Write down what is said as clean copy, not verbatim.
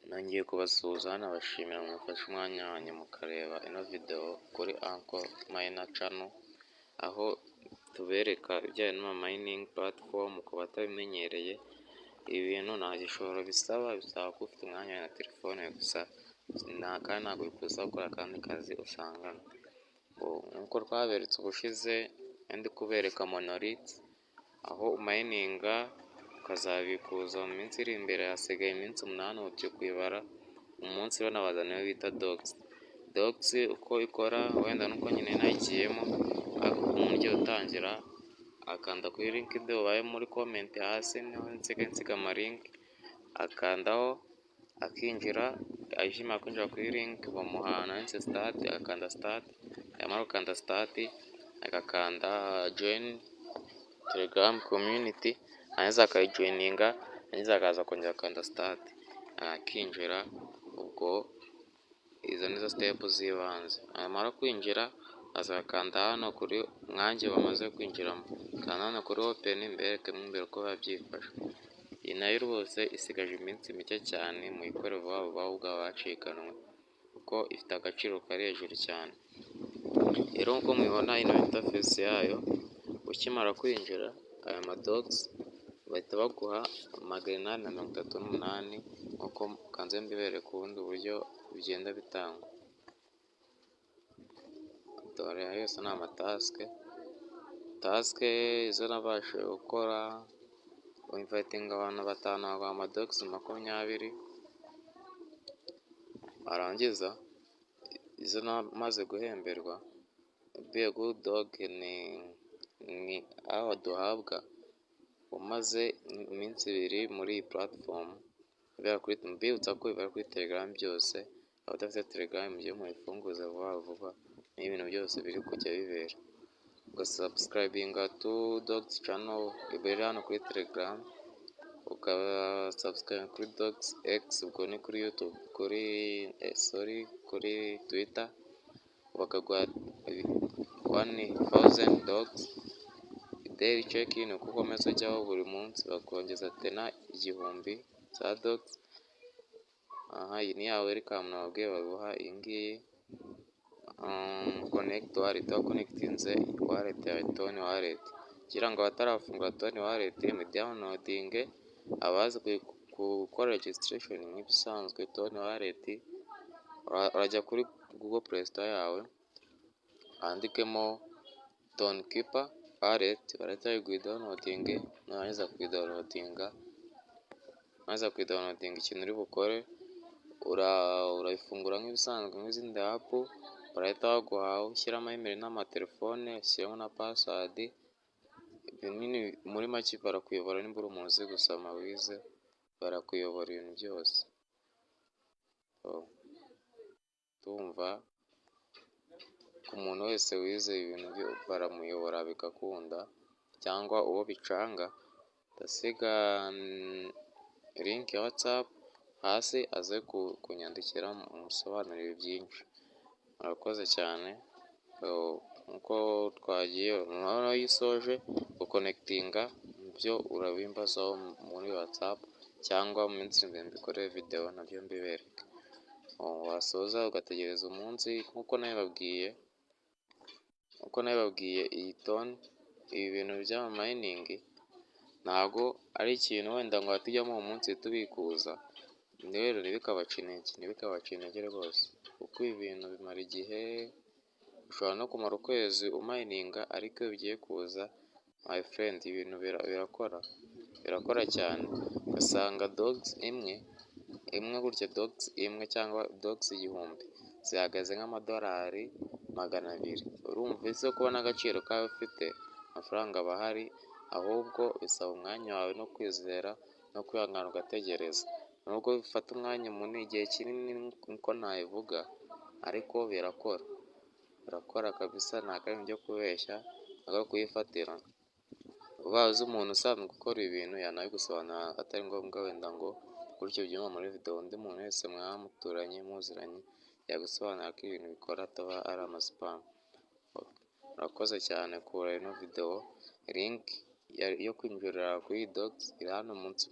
Nongeye kubasuhuza, nabashimira mwafashe umwanya wanyu mukareba ino video kuri Anko Miner Channel, aho tubereka ibijyanye n'ama mining platform ku batabimenyereye. Ibi bintu nta gishoro bisaba, bisaba kuba ufite umwanya na telefone gusa, kandi ntabwo bigusaba gukora akandi kazi usanganywe. Nk'uko twaberetse ubushize, ndi kubereka Monolith, aho umayininga ukazabikuza mu minsi iri imbere. Hasigaye iminsi 8 ubu turi kuyibara. Umunsi rero nabazaniye iyo bita Dogs. Dogs uko ikora, wenda nuko nyine nayigiyemo, ariko umuntu ugiye gutangira akanda kuri link ubaye muri comment hasi, niho nsigaye nsiga ama link, akandaho akinjira. Akimara kwinjira kuri link, bamuha ahantu handitse "start", agakanda "start". Yamara gukanda "start", agakanda "join Telegram community", yarangiza akayijoininga, yarangiza akaza akongera agakanda "start", akinjira. Ubwo izo nizo step z'ibanze. Yamara kwinjira, azakanda hano kuri mwange bamaze kwinjiramo, kanda hano kuri "open", mbereke mo imbere uko biba byifashe. Iyi nayo rwose isigaje iminsi mike cyane, muyikore vuba vuba ahubwo abacikanwe, kuko ifite agaciro kari hejuru cyane. Rero nk'uko mubibona, ino interface yayo, ukimara kwinjira, aya ma Dogs bahita baguha 838, nk'uko kanze mbibereke ubundi buryo bigenda bitangwa. Dore aya yose ni ama task. Task izo nabashije gukora, winvitinga abantu batanu bakaguha ama Dogs 20, warangiza izo namaze guhemberwa, be a good dog ni aho duhabwa umaze iminsi 2 muri iyi platform. Mbibutsa ko bibera kuri Telegram byose, abadafite Telegram mujye muyifunguze vuba vuba, niho ibintu byose biri kujya bibera. Ugasubscribinga to Dogs channel ibera hano kuri Telegram, ukasubscribe kuri Dogs X, ubwo ni kuri YouTube, kuri, sorry, kuri Twitter, bakaguha 1000 Dogs. Daily check in, uko ukomeza ujyaho buri munsi, bakongeza tena 1000 za Dogs. Aha iyi ni ya welcome nababwiye baguha iyi ngiyi. Connect wallet, waconnectinze wallet yawe TON Wallet, kugira ngo abatarafungura TON Wallet mudownloadinge, abazi gukora registration nk'ibisanzwe TON Wallet, urajya kuri Google Play Store yawe, wandikemo Tonkeeper Wallet, barahita bayiguha uyidownloadinge. Nurangiza kuyidownloadinga, ikintu uri bukore, urayifungura nk'ibisanzwe nk'izindi app, barahita baguha aho ushyiramo email n'amatelefone, ushyiramo na password. Muri make barakuyobora, nimba uri umuntu uzi gusoma wize, barakuyobora ibintu byose. Ndumva ku muntu wese wize ibintu baramuyobora bigakunda, cyangwa uwo bicanga ndasiga link ya WhatsApp hasi, aze kunyandikira musobanurire byinshi. Murakoze cyane. Nkuko twagiye, noneho iyo usoje guconnectinga byo urabimbazaho muri WhatsApp, cyangwa mu minsi iri imbere mbikorere video nabyo mbibereke. Wasoza ugategereza umunsi nk'uko nabibabwiye. Iyi TON, ibi bintu by'ama mining ntago ari ikintu wenda ngo wahita ujyamo uwo munsi uhite ubikuza. Rero ntibikabace intege, ntibikabace intege rwose, kuko ibi bintu bimara igihe, ushobora no kumara ukwezi umayininga, ariko iyo bigiye kuza, my friend, ibintu birakora, birakora cyane, ugasanga Dogs imwe imwe gutya, Dogs imwe cyangwa Dogs 1000 zihagaze nk'amadolari 200. Urumva ese kubona agaciro kayo ufite, amafaranga aba ahari, ahubwo bisaba umwanya wawe no kwizera no kwihangana ugategereza. Nubwo bifata umwanya munini, igihe kinini niko nabivuga, ariko birakora, birakora kabisa, ntabwo ari ibintu byo kubeshya, ntabwo ari ukuyifatira. Ubaye uzi umuntu usanzwe ukora ibintu yanabigusobanurira, atari ngombwa wenda ngo gutyo ubyumva muri video, undi muntu wese mwaba muturanye muziranye yagusobanurira ko ibintu bikora ataba ari ama scam. Murakoze cyane kureba ino video, link yo kwinjirira kuri Dogs iri hano munsi.